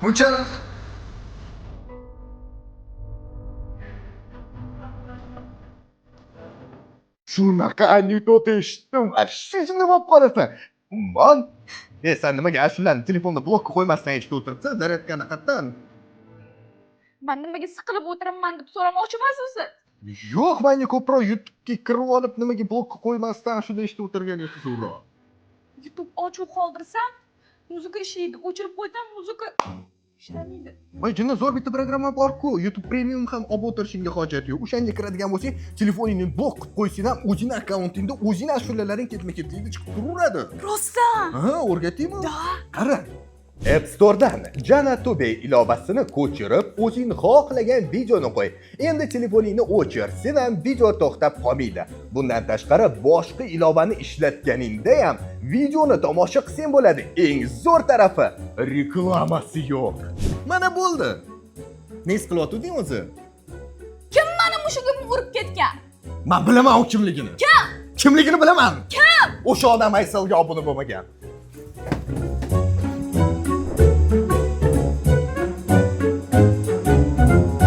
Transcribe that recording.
Muncha. Shunaqa anekdot eshitdim. Вообще nima bo'lib qolasan? Umon. E, sen nimaga ashulani telefonda blokka qo'ymasdan eshitib o'tiribsan? Zaryadkani qayerdan? Man nimaga siqilib o'tiribman deb so'ramoqchi emassiz. Yo'q, menga ko'proq YouTube'ga kirib olib, nimaga blokka qo'ymasdan ashula eshitib o'tirganingiz zo'rroq. YouTube ochiq qoldirsam, muzika ishlaydi. O'chirib qo'ysam, muzika ishlamaydi. Voy, jinni, zo'r bitta programma bor-ku. YouTube Premium ham olib o'tirishingga hojat yo'q. O'shanga kiradigan bo'lsang, telefoningni blok qilib qo'ysang ham, o'zingni akkauntingda o'zingni ashulalaring ketma-ketlikda chiqib turaveradi. Rostdan? Ha, o'rgataymi? Да. Qara. App Store'dan Jana Tube ilovasini ko'chirib, o'zing xohlagan videoni qo'y. Endi telefoningni o'chir, sen ham video to'xtab qolmaydi. Bundan tashqari, boshqa ilovani ishlatganingda ham videoni tomosha qilsang bo'ladi. Eng zo'r tarafi, reklamasi yo'q. Mana bo'ldi. Ne his qilyotganding o'zi? Kim mani mushugimni urib ketgan? Men bilaman u kimligini. Kim? Kimligini bilaman. Kim? O'sha odam Ayselga obuna bo'lmagan.